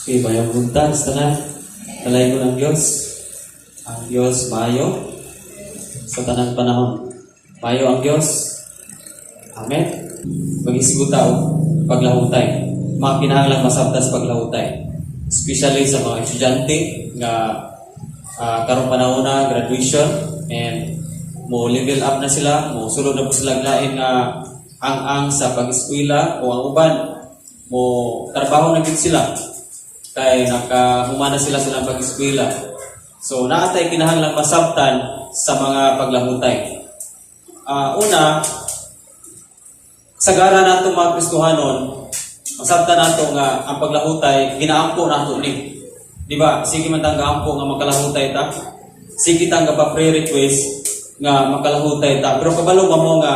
Okay, mayong buntag sa tanan. Dalaygon ang Dios. Ang Dios maayo sa tanang panahon. Maayo ang Dios. Amen. Mag-isip ta og paglahutay. Mga kinahanglan masabtan sa paglahutay. Especially sa mga estudyante nga karong panahon na graduation and mo level up na sila, mo sulod na po sila lain nga ang-ang sa pag-eskwela o ang uban mo trabaho na gid sila kay nakahumana sila silang pag-eskwela. So naa tay kinahanglan masabtan sa mga paglahutay. Una, sagara nato mga Kristohanon, masabtan nato nga ang paglahutay ginaampo nato ni. Di ba? Sige man tang gaampo nga makalahutay ta. Sige tang pa prayer request nga makalahutay ta. Pero kabalo ba mo nga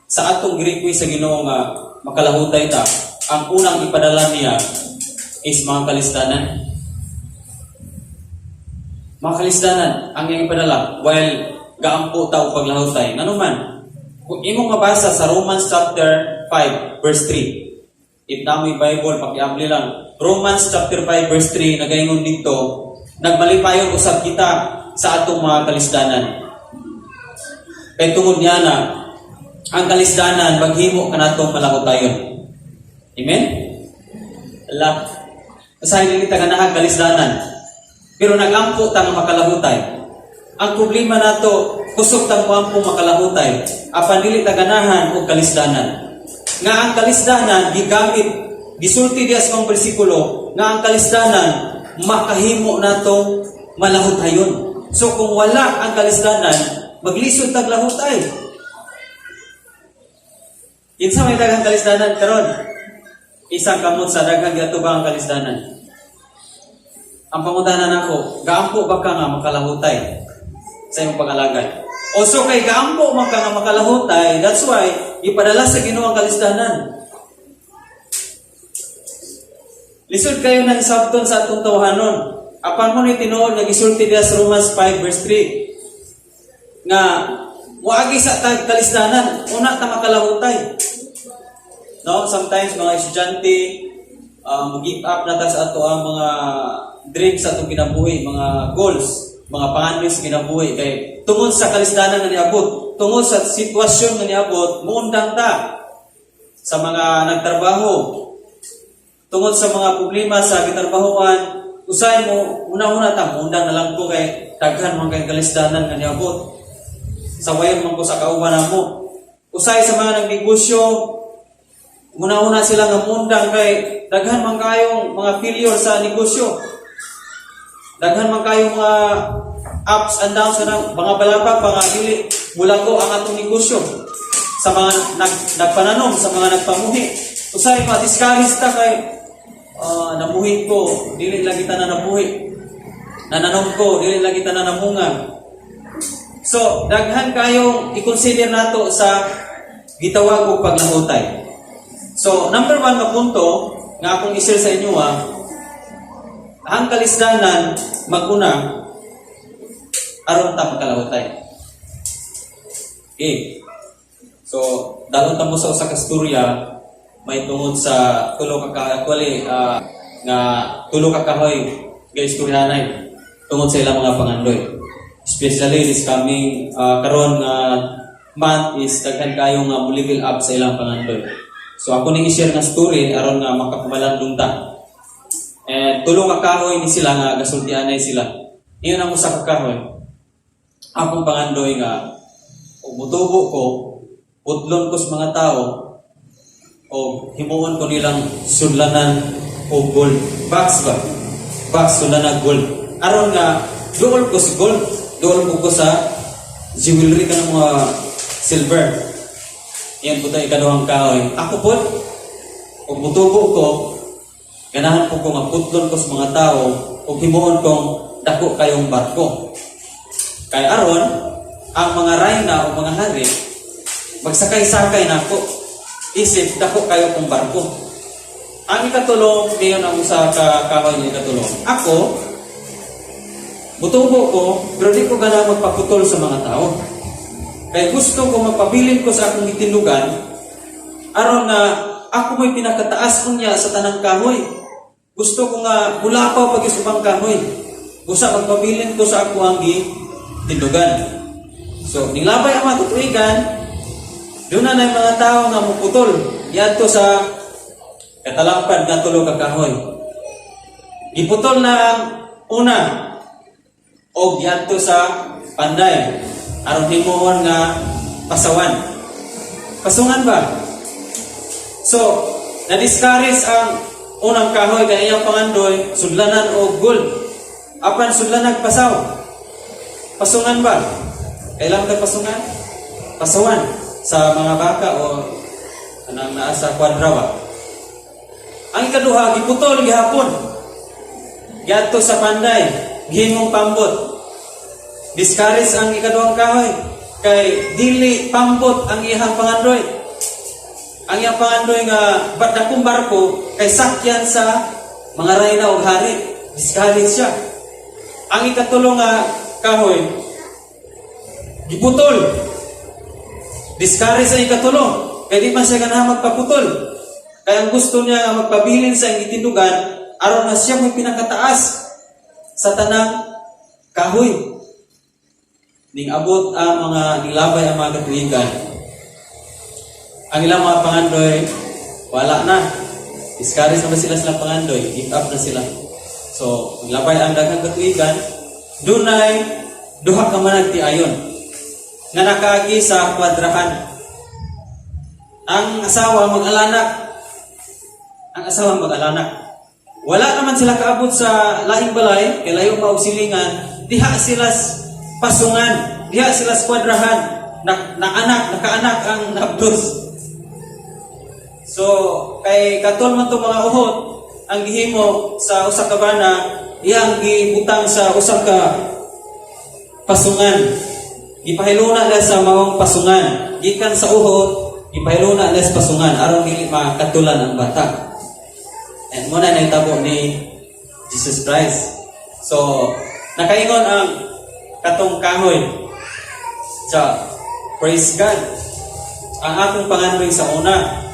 sa atong request sa Ginoo nga makalahutay ta, ang unang ipadala niya is mga kalisdanan. Mga kalisdanan ang iyang ipadala while gaampo ta og paglahutay. Ngano man, kung imong mabasa sa Romans chapter 5 verse 3. If naa moy Bible, pakiabli lang. Romans chapter 5 verse 3 nagaingon dito, nagmalipayon usab kita sa atong mga kalisdanan. Kay tungod niya na ang kalisdanan maghimo kanatong malahutayon. Amen? Allah. Usahay dili ta ganahan kalisdanan. Pero nagampo ta nga makalahutay. Ang problema nato, kusog tang moampo makalahutay, apan dili ta ganahan og kalisdanan. Nga ang kalisdanan gigamit, gisulti diya sa mga bersikulo, nga ang kalisdanan makahimo nato malahutayon. So kung wala ang kalisdanan, maglisod tag lahutay. Kinsa may daghang kalisdanan karon? Isang kamot sa daghang giatubang ang kalisdanan. Ang pangutana nako, gaampo ba ka nga makalahutay sa imong pag-alagad? O so kay gaampo man ka nga makalahutay, that's why ipadala sa Ginoo ang kalisdanan. Lisod kayo nang sabton sa atong tawhanon. Apan mao ni tinuod nga gisulti diya sa Romans 5 verse 3 nga moagi sa tag kalisdanan, una ta makalahutay. No, sometimes mga estudyante mo give up na ta sa ato ang mga dreams sa atong kinabuhi, mga goals, mga pangandoy sa kinabuhi kay tungod sa kalisdanan nga niabot, tungod sa sitwasyon nga niabot, muundang ta sa mga nagtrabaho, tungod sa mga problema sa gitrabahoan, usahay mo una-una ta muundang na lang ko kay daghan man kay kalisdanan nga niabot. Sawayon man ko sa kauban namo. Usahay sa mga nagnegosyo, una-una sila nga mundang kay daghan man kayong mga failure sa negosyo. Daghan man kayong mga ups and downs na mga balabag, mga dili mulago ang atong negosyo. Sa mga nagpananom, sa mga nagpamuhi. Usahay ma discourage ta kay namuhi ko, dili lagi ta na nabuhi. Nananom ko, dili lagi ta na namunga. So, daghan kayong i-consider nato sa gitawag og paglahutay. So, number one nga punto nga akong i-share sa inyo ang kalisdanan maguna aron ta makalahutay. Okay. So, dalon ta mo sa usa ka storya may tungod sa tulo ka, actually nga tulo ka kahoy ga istoryahanay tungod sa ilang mga pangandoy. Especially this coming karon nga month is daghan kayo nga mo level up sa ilang pangandoy. So ako ning i-share nga story aron nga makapamalandong ta. And tulo ka kahoy ni sila nga gasultianay sila. Iyon ang usa ka kahoy. Akong pangandoy nga ug mutubo ko, putlon ko sa mga tao o himuon ko nilang sudlanan og gold. Box ba? Box sudlanan gold. Aron nga duol ko sa gold, duol ko sa jewelry ka ng mga silver. Yan po tayo ikaduhang kahoy. Ako po, ug mutubo ko, ganahan po ko nga putlon ko sa mga tao ug himuon kong dako kayong barko. Kay aron, ang mga rayna o mga hari, magsakay-sakay nako. Isip, dako kayo kong barko. Ang ikatulong, ngayon ang usa ka kahoy nga ikatulong. Ako, mutubo ko, pero di ko gana magpaputol sa mga tao. Kay gusto ko magpabilin ko sa akong gitindugan, aron nga ako may pinakataas unya sa tanang kahoy. Gusto ko nga mulapaw pag ubang kahoy. Busa magpabilin ko sa ako ang gitindugan. So, nilabay ang mga katuigan, duna na yung mga tao nga muputol diadto sa katalampad nga tulo ka kahoy. Giputol na ang una og giadto sa panday aron himuon nga pasawan. Pasungan ba? So, na-discourage ang unang kahoy kay iyang pangandoy sudlanan og gold. Apan sudlanan pasaw. Pasungan ba? Kailangan ka pasungan? Pasawan sa mga baka o anang naa sa kwadra ba? Ang ikaduha, giputol gihapon. Giadto sa panday, gihimong pambot. Discourage ang ikaduhang kahoy kay dili pambot ang iyang pangandoy. Ang iyang pangandoy nga dakong barko kay sakyan sa mga rayna og hari. Discourage siya. Ang ikatulo nga kahoy, giputol. Discourage ang ikatulo. Kay di man siya ganahan magpaputol. Kaya ang gusto niya nga magpabilin sa iyang gitindugan aron na siya may pinakataas sa tanang kahoy. Ning abot ang mga nilabay ang mga katuigan. Ang ilang mga pangandoy, wala na. Discourage na ba sila silang pangandoy? Give up na sila. So, nilabay ang daghang katuigan, dunay duha ka managtiayon nga nakaagi sa kwadrahan. Ang asawa mag-alanak. Ang asawa mag-alanak. Wala naman sila kaabot sa laing balay, kay layo pa og silingan, diha sila pasungan, diha sila sa kwadrahan, na anak, nakaanak ang nabdos. So, kay katol man to mga uhot, ang gihimo sa usa ka bana, iyang gibutang sa usa ka pasungan. Gipahiluna na sa maong pasungan. Gikan sa uhot, gipahiluna na sa pasungan aron dili makatulan ang bata. And mao na nahitabo ni Jesus Christ. So, nakaingon ang katong kahoy. So, praise God. Ang akong pangandoy sa una,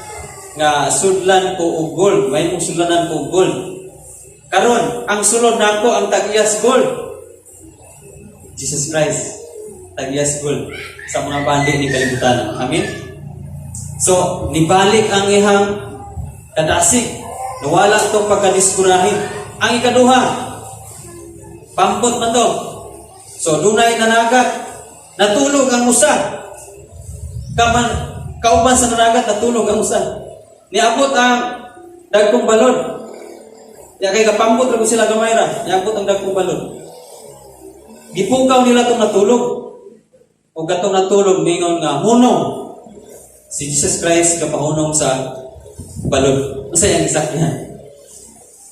nga sudlan ko og gold, may mong sudlanan ko og gold. Karon, ang sulod nako ang tag-iyas gold. Jesus Christ, tag-iyas gold sa mga bandi ni kalibutan. Amen? So, nibalik ang iyang kadasig. Nawala itong pagkadiskurahe. Ang ikaduha, pambot man to. So, dunay nanagat. Natulog ang usa. Kaman, kauban sa nanagat, natulog ang usa. Niabot ang dagkong balod. Ya kay kapambot ra sila gamay ra. Niabot ang dagkong balod. Gipukaw nila itong natulog. O katong natulog mingon nga hunong. Si Jesus Christ kapahunong sa balod. Unsa yang isakyan?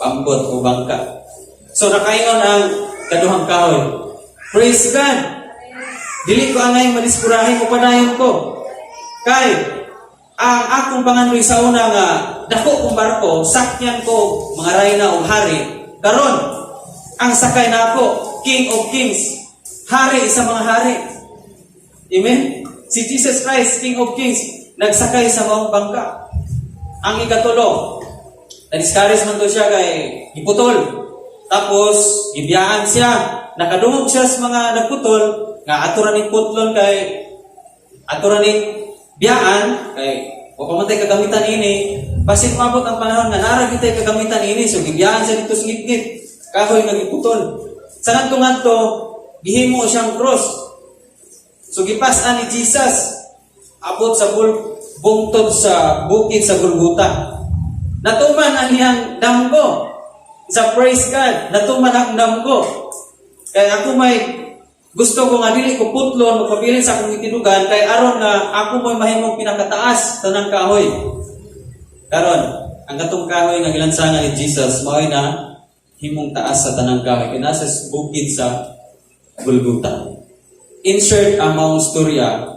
Pambot o bangka. So nakaingon ang kaduhang kahoy. Praise God! Dili ko angay madiskurahe, mopadayon ko. Kay ang akong pangandoy sa una nga dako kong barko, sakyan ko mga rayna og hari. Karon, ang sakay nako, King of Kings, hari sa mga hari. Amen? Si Jesus Christ, King of Kings, nagsakay sa maong bangka. Ang ikatulo, na-discourage man to siya kay giputol. Tapos, gibiyaan siya. Nakadungog siya sa mga nagputol, nga ato ra ning putlon kay ato ra ning biyaan, kay wa pa man tay kagamitan ini. Basin maabot ang panahon nga naa ra gyud tay kagamitan ini, so gibiyaan siya dito sa ngitngit. Kahoy nga giputol. Sa ngadto-ngadto, gihimo siyang cross. So gipas-an ni Jesus abot sa bungtod sa bukid sa Golgota. Natuman ang iyang damgo. Sa praise God, natuman ang damgo. Kaya ako may gusto ko nga dili ko putlon magpabilin sa akong itinugan kay aron nga ako mo'y mahimong pinakataas tanang kahoy. Karon, ang katong kahoy nga gilansangan ni Jesus mao'y na himong taas sa tanang kahoy kay nasa bukid sa Golgota. Insert ang maong storya,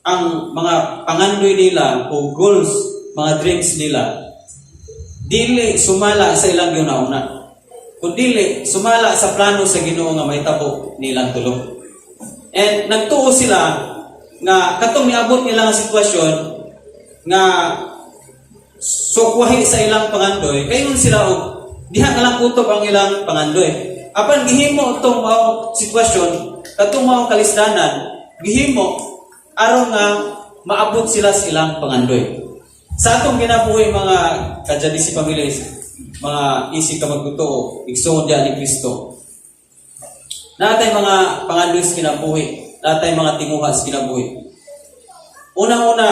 ang mga pangandoy nila o goals, mga dreams nila, dili sumala sa ilang giuna-una. Kung dili, sumala sa plano sa Ginoo nga mahitabo nilang tulo. And nagtuo sila nga katong niabot nila nga sitwasyon nga sukwahi sa ilang pangandoy, kayon sila og Diha na lang kutob ang ilang pangandoy. Apan gihimo itong maong sitwasyon, katong maong kalisdanan, gihimo aron nga maabot sila sa ilang pangandoy. Sa atong kinabuhi, mga ka-JDC families, mga easy ka magtotoo, igsoon diha ni Kristo. Naa tay mga pangandoy sa kinabuhi, naa tay mga tinguha sa kinabuhi. Unang-una,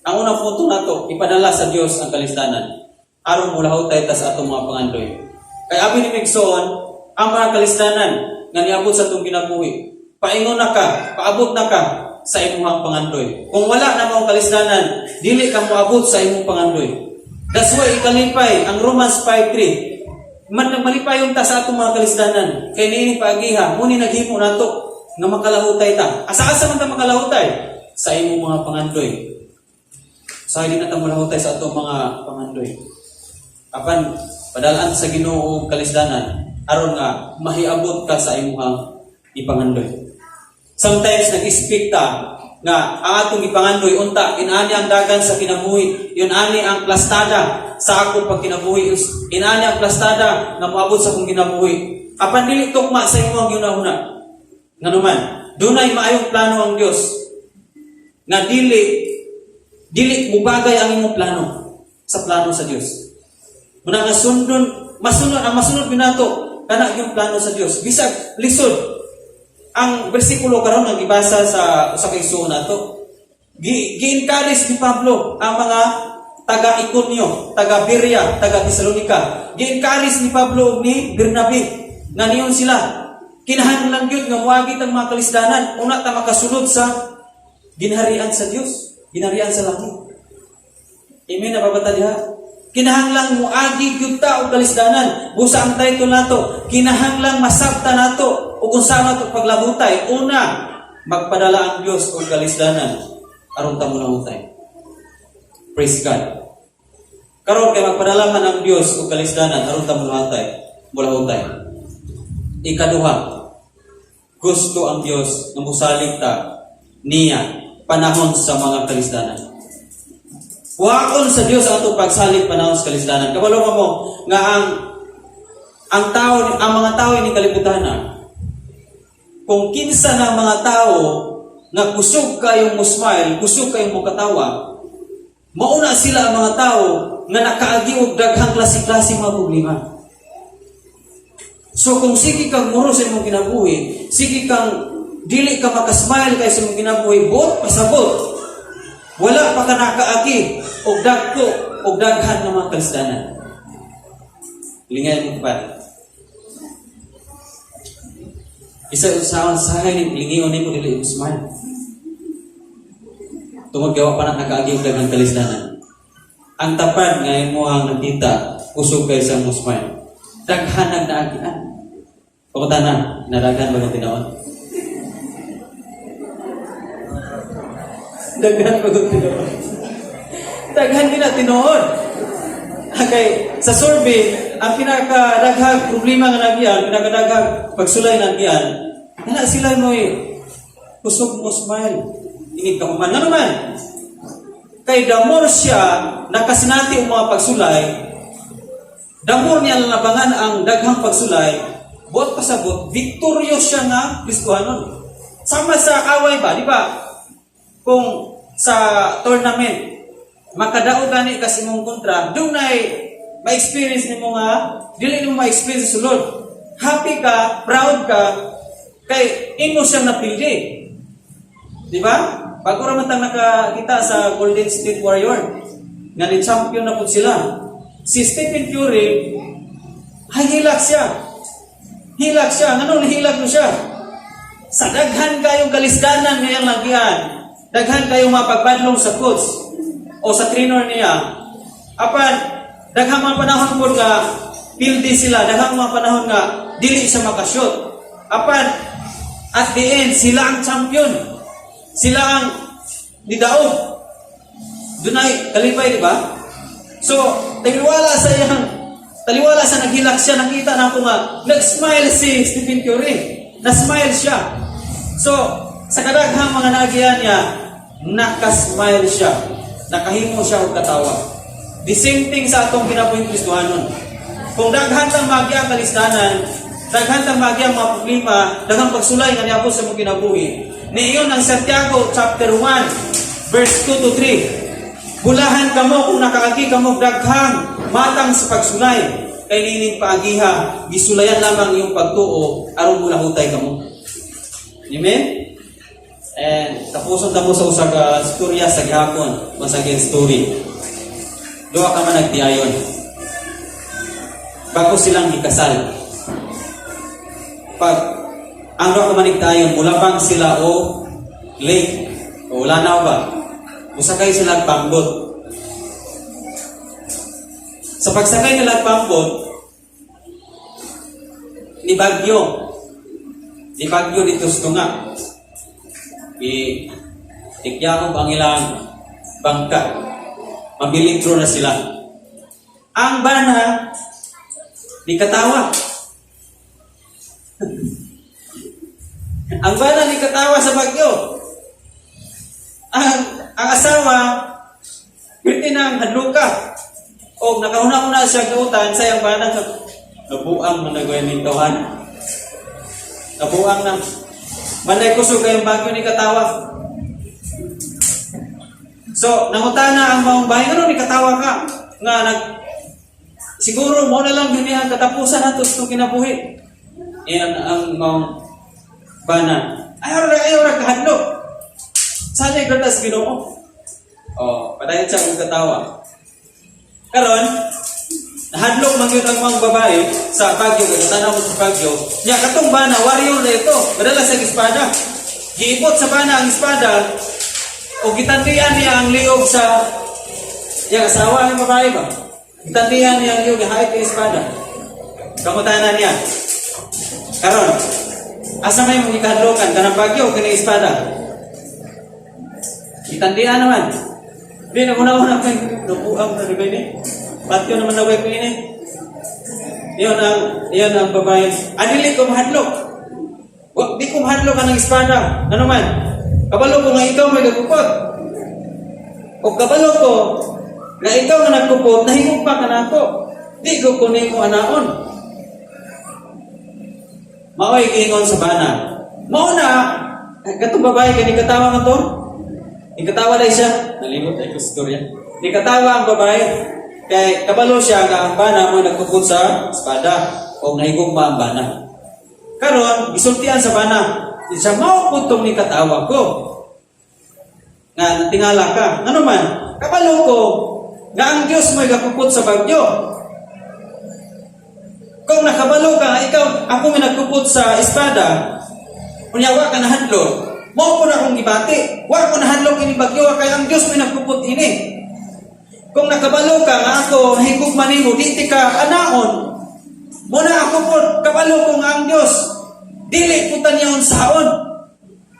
ang unang punto nato, ipadala sa Dios ang kalisdanan aron mulahutay ta sa atong mga pangandoy. Kay abi ni igsoon, ang mga kalisdanan nga niabot sa atong kinabuhi, paingon na ka, paabot na ka sa imong pangandoy. Kung wala na maong kalisdanan, dili ka moabot sa imong pangandoy. That's why ikalipay ang Romans 5:3. Man malipayon ta sa atong mga kalisdanan. Kay niini paagiha, mao ni naghimo nato nga makalahutay ta. Asa-asa man ta makalahutay? Sa imong mga pangandoy. Sa hindi na ta malahutay sa atong mga pangandoy. Apan padalaan sa Ginoo og kalisdanan aron nga mahiabot ka sa imong ipangandoy. Sometimes nag-speak ta nga ang atong ipangandoy unta inani ang dagan sa kinabuhi, inani ang plastada sa akong pagkinabuhi, inani ang plastada nga moabot sa akong kinabuhi. Apan dili tukma sa imong gihuna-huna. Nganuman, dunay maayong plano ang Dios nga dili dili mubagay ang imong plano sa plano sa Dios. Muna nga sundon, masunod ang masunod binato kana yung plano sa Dios. Bisag lisod ang bersikulo karon nga gibasa sa usa ka igsuon nato. Gi-encourage ni Pablo ang mga taga Iconio, taga Berea, taga Tesalonica. Gi-encourage ni Pablo ug ni Bernabe nga niyon sila, kinahanglan gyud nga moagi tang mga kalisdanan una ta makasulod sa ginharian sa Dios, ginharian sa langit. Amen na babata diha? Kinahanglang muagi gyud ta og kalisdanan. Busa ang title nato, kinahanglang masabta nato ug unsa nato paglahutay. Una, magpadala ang Dios og kalisdanan aron ta molahutay. Praise God. Karon kay magpadala man ang Dios og kalisdanan aron ta molahutay, molahutay. Ikaduha, gusto ang Dios nga mosalig ta niya panahon sa mga kalisdanan. Kuhaon sa Dios ang atong pagsalig panahon sa kalisdanan. Kabalo mo nga ang tao, ang mga tao ini kalibutan na kung kinsa na mga tao nga kusog kayong mo smile, kusog kayong mo katawa, mauna sila ang mga tao nga nakaagi og daghang klase-klase mga problema. So kung sige kang muro sa imong kinabuhi, sige kang dili ka makasmile kay sa imong kinabuhi, buot pasabot. Wala pa ka nakaagi og dagko og daghan nga mga kalisdanan. Lingay mo pa. Isa sa sahay ni lingion nimo, dili mo smile. Tungod gawa pa na nakaagi og daghang kalisdanan. Ang tapad nga imo ang nakita, kusog kay sa mo smile. Daghan ang naagian. Pamunta na, nadaghan ba ng tinuod? Daghan ba ng tinuod? Daghan din na tinuod. Okay, sa survey, ang pinakadaghang problema nga nagyan, pinakadaghang pagsulay nagyan, kana sila mo eh, kusog mo smile. Inig ka man. Nga naman, kay the more siya nakasinati ang mga pagsulay, the more niya lalabangan ang daghang pagsulay, buot pasabot, victorious siya nga Kristohanon. Sama sa away ba, di ba? Kung sa tournament, makadaog gani ka sa imong kontra, dunay ma-experience nimo nga dili nimo ma-experience sa sulod. Happy ka, proud ka, kay imo siyang napili. Di ba? Bago ra man tang nakakita sa Golden State Warrior nga ni champion na pud sila. Si Stephen Curry, ay hilak siya. Hilak siya. Nganong nahilak no siya? Sa daghan kayong kalisdanan ngayong lagian, daghan kayong mapagbadlong sa coach o sa trainer niya. Apan, daghang mga panahon po nga pildi sila, daghang mga panahon nga dili siya makashoot. Apan, at the end, sila ang champion. Sila ang nidaog. Dunay kalipay, di ba? So, taliwala sa naghilak siya, nakita na ako nga, nag-smile si Stephen Curry. Na-smile siya. So, sa kadaghang mga naagian niya, nakasmile siya. Nakahimo siya og katawa. The same thing sa atong kinabuhing Kristohanon. Kung daghan tang maagi ang kalisdanan, daghan tang maagi ang mga problema, daghang pagsulay nga niabot sa imong kinabuhi. Niingon ang Santiago chapter 1 verse 2 to 3. Bulahan kamo kung nakaagi kamo daghang matang sa pagsulay, kay niining paagiha gisulayan lamang iyong pagtuo aron mulahutay kamo. Amen? And tapuson ta mo sa usa ka storya sa gihapon, once again story. Duha ka man nagtiayon. Bago silang gikasal. Pag ang duha ka man nagtiayon, mulabang sila o lake o lanaw ba? Musakay sila pambot. Sa pagsakay nila pambot, ni Bagyo. Ni Bagyo dito sa tunga. Ikyakop ang ilang bangka. Mabiligro na sila. Ang bana, ni katawa. Ang bana ni katawa sa bagyo. Ang asawa, pwede nang hadluka. O nakahuna-huna siya gautan sa iyang bana. Nabuang man nagawin ning tawhan. Nabuang na. Manay kusog kayong bagyo ni katawa. So, nangutana ang maong bahay, ano ni katawa ka? Nga nag siguro mo na lang yun ang katapusan nato sa itong kinabuhi. Iyan ang maong bana. Ayaw ra, ayaw ra kahadlok. Sana gatas Ginoo. Oh, padayon siya kung katawa. Karon, nahadlok man yun ang mga babae sa bagyo, kay tanaw mo sa bagyo. Nya katong bana, warrior na ito, madala sa espada. Giibot sa bana ang espada, o gitandian niya ang liog sa iyang asawa ang babae ba? Gitandian niya ang liog, hait ang espada. Kamutanan niya. Karon, asa may mong ikahadlokan kanang bagyo o kanang espada? Gitandian naman. Di na una-una kay nabuang na ni. Patyo naman na ko ini. Iyon ang babae. Adili ko mahadlok. Wa di ko mahadlok ang espada. Ano man? Kabalo ko nga ikaw may gagupot. O kabalo ko nga ikaw nga nagkupot, nahigugma ka nako. Di ko kunin mo anaon. Mao'y giingon sa bana. Mao na, katong babae kani katawa man to. Ikatawa dai siya. Nalimot ay ko storya. Nikatawa ang babae. Kay kabalo siya nga ang bana mo nagkupot sa espada o nahigugma ang bana. Karon gisultian sa bana. Siya mao pud tong nikatawa ko. Nga tingala ka. Ano man? Kabalo ko nga ang Dios mo'y gakupot sa bagyo. Kung nakabalo ka nga ikaw ako may nagkupot sa espada, unya wa ka nahadlok, mao po na akong gibati. Wa ko nahadlok ini bagyo kay ang Dios may nagkupot ini. Kung nakabalo ka nga ako nahigugma nimo, di ti ka anaon. Mo na ako po kabalo ko nga ang Dios dili po ta niya unsaon.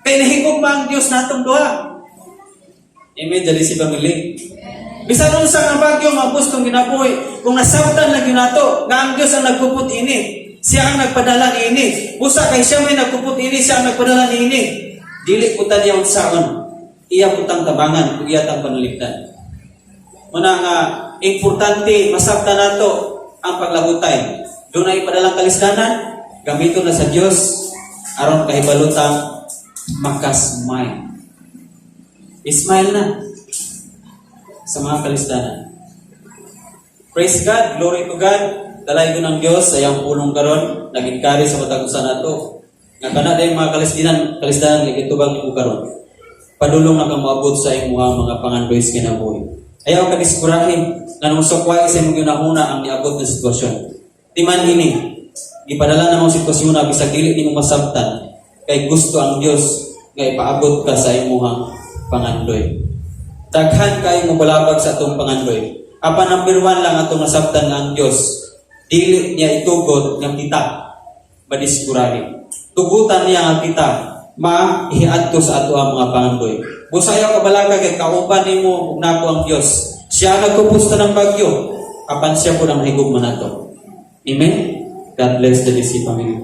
Kay nahigugma ang Dios natong duha. Amen, dali si family. Bisan unsa nga bagyo nga gustong ginabuhi, kung nasabtan lang yun nato, nga ang Dios ang nagkupot ini. Siya ang nagpadala niini. Busa kay siya may nagkupot ini, siya ang nagpadala niini. Dili po ta niya unsaon. Iya po tang tabangan ug iya tang panalipdan. Muna nga importante masabtan nato ang paglahutay. Doon ay padalang kalisdanan, gamiton na sa Dios aron kahibalutang makasmile. Smile na sa mga kalisdanan. Praise God, glory to God. Dalay ko ng Dios sa iyang pulong karon, nag-encourage sa matag usa nato. Nga kana dayong mga kalisdanan, kalisdanan nga gitubang nimo karon. Padulong na kang moabot sa imong mga pangandoy sa kinabuhi. Ayaw ka diskurahin nga nung sukway sa imong ginahuna ang niabot nga sitwasyon. Timan ini, gipadala namang sitwasyon na bisag dili nimo masabtan kay gusto ang Dios nga ipaabot ka sa imong pangandoy. Daghan kayo mobalabag sa atong pangandoy. Apan number one lang atong nasabtan nga ang Dios, dili niya itugot nga kita madiskurahe. Tugutan niya nga kita maihiadto sa ato ang mga pangandoy. Busa ayaw kabalaka kay kauban nimo ug nako ang Dios. Siya ang nagkupos ng bagyo, apan siya po ang higugma nato. Amen? God bless the DC family.